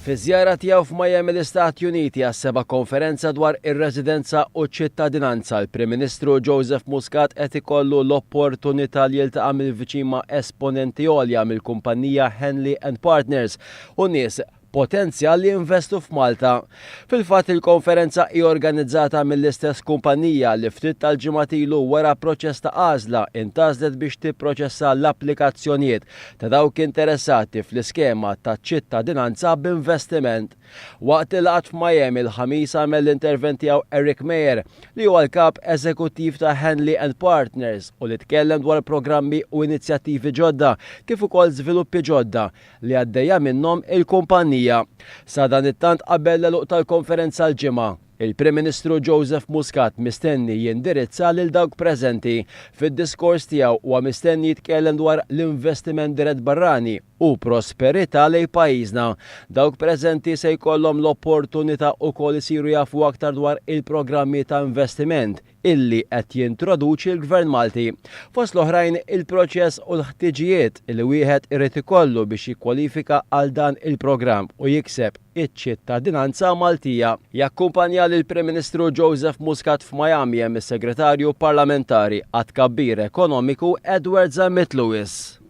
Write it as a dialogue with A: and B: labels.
A: Fi żjara tiegħu f'Miami l-Istati Uniti għas-seba' konferenza dwar ir-residenza u ċ-ċittadinanza, l-Prim Ministru Joseph Muscat qed ikollu l-opportunità li jiltaqa' mill-viċin ma' esponenti għolja mill-kumpanija Henley and Partners u nies potenzjal li jinvestu f'Malta. Fil-fatt il-konferenza hi organizzata mill-istess kumpanija li ftit tal-ġimgħat ilu wara proċess ta' għażla intgħażlet biex tipproċessa l-applikazzjonijiet ta' dawk interessati fl-iskema ta' ċittadinanza b'investiment. Waqt il-laqgħat f'Miami l-Ħamis għamel l-intervent tiegħu Eric Mayer li huwa l-Kap Eżekuttiv ta' Henley and Partners u li tkellem dwar programmi u inizjattivi ġodda kif ukoll żviluppi ġodda li għaddejja minnhom il-kumpanija. Sadanittant qabel l-għeluq tal-konferenza l-Ġimgħa, il-Prim Ministru Joseph Muscat mistenni jindirizza lil dawk preżenti. Fid-diskors tiegħu huwa mistenni jitkellem dwar l-investiment dirett barrani u prosperità lejn pajjiżna. Dawk preżenti se jkollhom l-opportunità ukoll isiru jafu aktar dwar il-programmi ta' investiment illi qed jintroduċi l-Gvern Malti. Fost l-oħrajn, il-proċess u l-ħtiġijiet li wieħed irid ikollu biex jikkwalifika għal dan il-programm u jikseb iċ-ċittadinanza Maltija. Jakkumpanja lill-Prim Ministru Joseph Muscat f'Miami hemm is-Segretarju Parlamentari għat-Tkabbir Ekonomiku Edward Zammit Lewis.